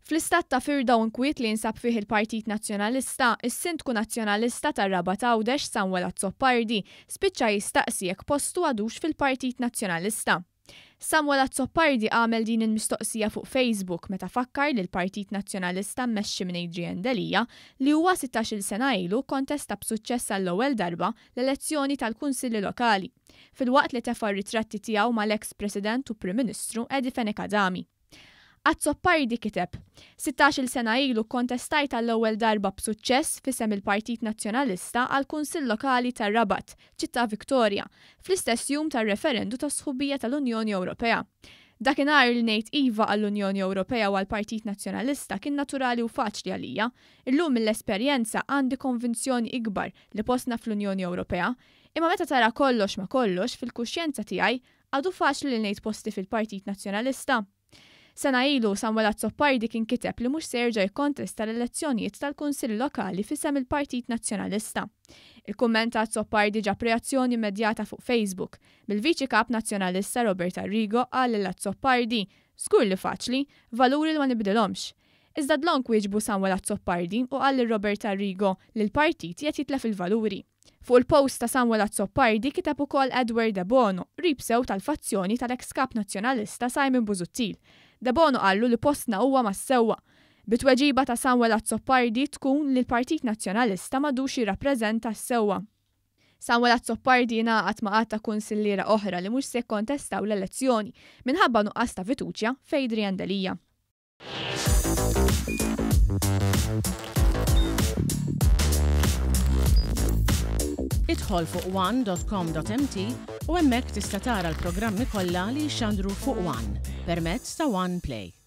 Fl-istat ta' firda u nkwiet li jinsab fih il-Partit Nazzjonalista, is-Sindku Nazzjonalista tar-Rabat Għawdex Samuel Azzopardi spiċċa jistaqsi jekk postu għadux fil-Partit Nazzjonalista. Samuel Azzopardi għamel din il-mistoqsija fuq Facebook meta fakkar li l-Partit Nazzjonalista mmexxi minn Adrian Delia li huwa sittax-il sena ilu kkontesta b'suċċess għall-ewwel darba l-elezzjoni tal-Kunsilli Lokali, filwaqt li tefa' r-ritratti tiegħu mal-eks President u Prim Ministru Eddie Fenech Adami. Azzopardi kiteb, Sittax-il sena ilu kkontestajt għall-ewwel darba b'suċċess f'isem il-Partit Nazzjonalista għall-Kunsill Lokali tar-Rabat, Ċittà Victoria, fl-istess jum tar-referendu tas-sħubija tal-Unjoni Ewropea. Dakinhar li ngħid iva għall-Unjoni Ewropea u għall-Partit Nazzjonalista kien naturali u faċli għalija. Illum mill-esperjenza għandi konvinzjoni ikbar li postna fl-Unjoni Ewropea. Imma meta tara kollox ma' kollox, fil-kuxjenza tiegħi, Għadu faċli li ngħid posti fil-Partit Nazzjonalista? Sena ilu, Samuel Azzopardi kien kiteb li mhux se jerġa' jikkontesta l-elezzjonijiet tal-Kunsilli Lokali f'isem il-Partit Nazzjonalista. Il-kumment ta' Azzopardi ġab reazzjoni immedjata fuq Facebook, bil-Viċi Kap Nazzjonalista Robert Arrigo qal lil Azzopardi, Żgur li faċli, valuri li ma nibdilhomx. Iżda dlonk wieġbu Samuel Azzopardi u qal lil Robert Arrigo li l-partit qiegħed jitlef il-valuri. Fuq il-post ta' Samuel Azzopardi kiteb ukoll Edward Debono, qrib sew tal-fazzjoni tal-eks Kap Nazzjonalista Simon Busuttil. Debono qallu li postna huwa mas-sewwa. Bi tweġiba ta' Samuel Azzopardi tkun li l-Partit Nazzjonalista m'għadux jirrappreżenta s-sewwa. Samuel Azzopardi ingħaqad ma' għadd ta' kunsilliera oħra li mhux se jikkontestaw l-elezzjoni minħabba nuqqas ta' fiduċja f'Adrian Delia. Idħol fuq one.com.mt u hemmhekk tista' tara l-programmi kollha li jixxandru fuq One permezz ta' One Play.